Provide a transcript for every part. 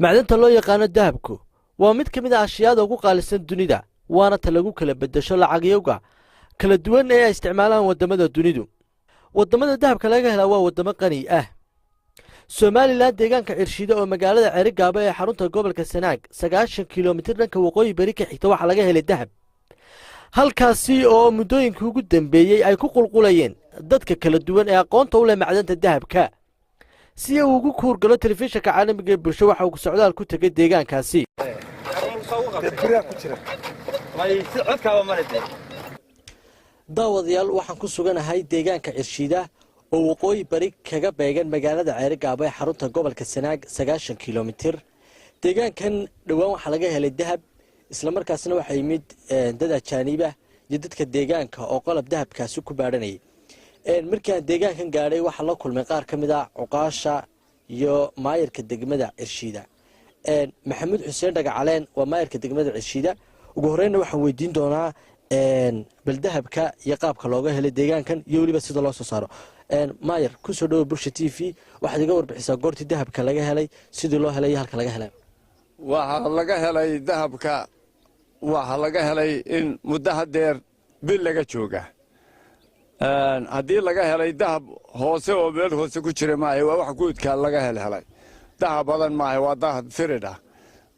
Macdanta loo yaqaano dahabku waa mid ka mid ah ashyaada ugu qaalisan dunida, waana ta lagu kala beddesho lacagyowga kala duwan ee ay isticmaalaan waddamada dunidu. Waddamada dahabka laga helaa waa waddamo qani ah. Somalilan, deegaanka Cirshiida oo magaalada Cerigaabo ee xarunta gobolka Sanaag 90 kilomitir dhanka waqooyi beri ka xigta, waxaa laga helay dahab, halkaasi oo muddooyinkii ugu dambeeyey ay ku qulqulayeen dadka kala duwan ee aqoonta u leh macdanta dahabka. Si uu ugu kuurgalo, telefishinka caalamiga ee Bulsho waxa uu socdaal ku tegay deegaankaasi. Daawadayaal, waxaan ku suganahay deegaanka Cirshiida oo waqooyi bari kaga beegan magaalada Ceerigaabo ee xarunta gobolka Sanaag 90 kilomitir. Deegaankan dhowaan waxaa laga helay dahab, islamarkaasna waxaa yimid dad ajaaniibah iyo dadka deegaanka oo qalab dahabkaasi ku baadhanayay. Markii aan deegaankan gaadhay, waxaa la kulmay qaar ka mid ah cuqaasha iyo maayarka degmada Cirshiida. Maxamuud Xuseen Dhagacaleen waa maayarka degmada Cirshiida. Ugu horreynna waxaan weydiin doonaa bal dahabka iyo qaabka looga helay deegaankan iyo weliba sida loo soo saaro. Maayar, kusoo dhawo Bulsha TV. Waxaad iga warbixisaa goortii dahabka laga helay, sidii loo helay iyo halka laga helay. Waxaa laga helay dahabka, waxaa laga helay in muddo haddeer bil laga jooga. Haddii laga helay, dahab hoose oo meel hoose ku jira maaha, waa wax guudka laga helhelay. Dahab badan maaha, waa dahab firidh ah.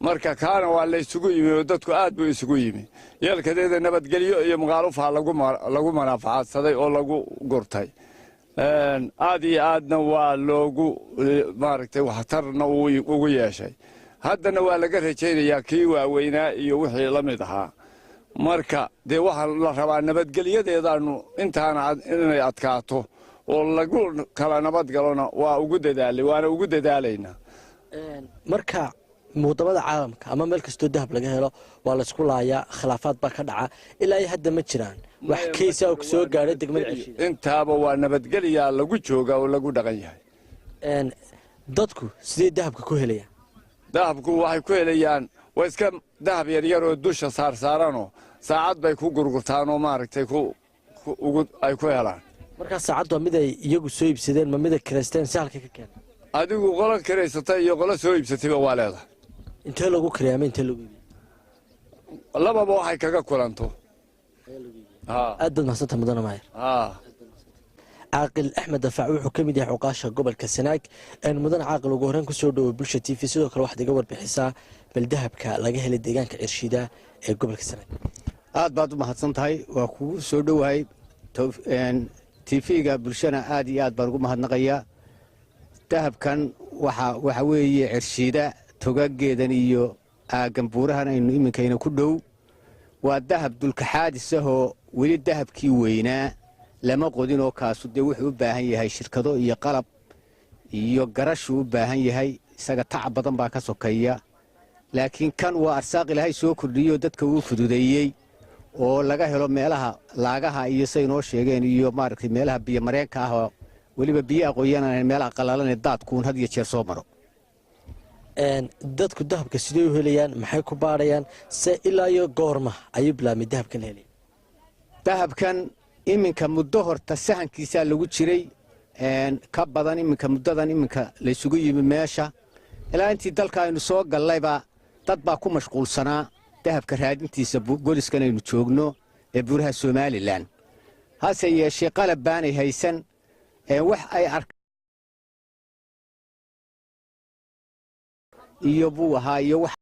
Marka kaana waa la isugu yimi oo dadku aad buu isugu yimi. Yeelkadeeda, nabadgelyo iyo maqaalufaa lagu manaafacaadsaday oo lagu gurtay. Aad iyo aadna waa loogu maaragtay, waxtarna ugu yeeshay. Haddana waa laga rajaynayaa kii waaweynaa iyo wixii la mid ahaa. Marka dee waxaa la rabaa nabadgelyadeedaanu intaana inay adkaato oo lagu kala nabadgalona waa ugu dadaalay, waana ugu dadaalaynaa. Marka wadamada caalamka ama meel kastoo dahab laga helo waa laysku laayaa, khilaafaad baa ka dhaca. Ilaa iyo hadda ma jiraan wax kaysa oo soo gaadhay degmada Cirshiida? Intaaba waa nabadgelyaa lagu joogaa oo lagu dhaqan yahay. Dadku sidee dahabka ku helayaan? Dahabku waxay ku helayaan waa iska dahab yaryaroo dusha saarsaaranoo saacad bay ku gurgurtaan oo maaragtay ay ku helaan. Markaa saacaddu waa mid ay iyagu soo iibsadeen ma mid ay kireysteen si halka ka keena? Adigu qolo kiraysatay iyo qolo soo iibsatayba waa leedahay. Intee lagu kireeya ama intee lagu iibiya? Lababa waxay kaga kulanto. Aad baad mahadsanta, mudana maayar. Caaqil Axmed Dafaac wuxuu ka mid yahay cuqaasha gobolka Sanaag. Mudane caaqil, ugu horreyn kusoo dhawo Bulsha TV. Sidoo kale waxaad iga warbixisaa bal dahabka laga helay deegaanka Cirshiida ee gobolka Sanaag. Aad baad u mahadsan tahay, waa kugu soo dhowahay TV-ga Bulshana, aad iyo aad baan ugu mahadnaqayaa. Dahabkan waxa weeye Cirshiida togageedan iyo aaggan buurahan aynu iminkayna ku dhow. Waa dahab dulkaxaadis ahoo weli dahabkii weynaa lama qodinoo kaasu dee wuxuu u baahan yahay shirkado iyo qalab iyo garashuu u baahan yahay, isaga tacab badan baa ka sokeeya. Laakiin kan waa arsaaq Ilaahay soo kordhiyey oo dadka uu fududeeyey oo laga helo meelaha laagaha iyo say noo sheegeen iyo maaragtay meelaha biyomareenka ah, oo weliba biyaha qoyanaan, meelaha qalalane daadkuun had iyo jeer soo maro. Dadku dahabka sidee u helayaan? Maxay ku baadhayaan? Se ilaa iyo goorma ayuu bilaabmay dahabkan la helaya? Dahabkan iminka muddo horta sahankiisaa lagu jiray ka badan iminka muddadan iminka laysugu yimi meesha. Ilaa intii dalka aynu soo gallayba dad baa ku mashquulsanaa dahabka raadintiisa goliskan aynu joogno ee buuraha Somalilan. Hase yeeshee qalab baanay haysan wax ay ark iyo buu ahaa iyo wax.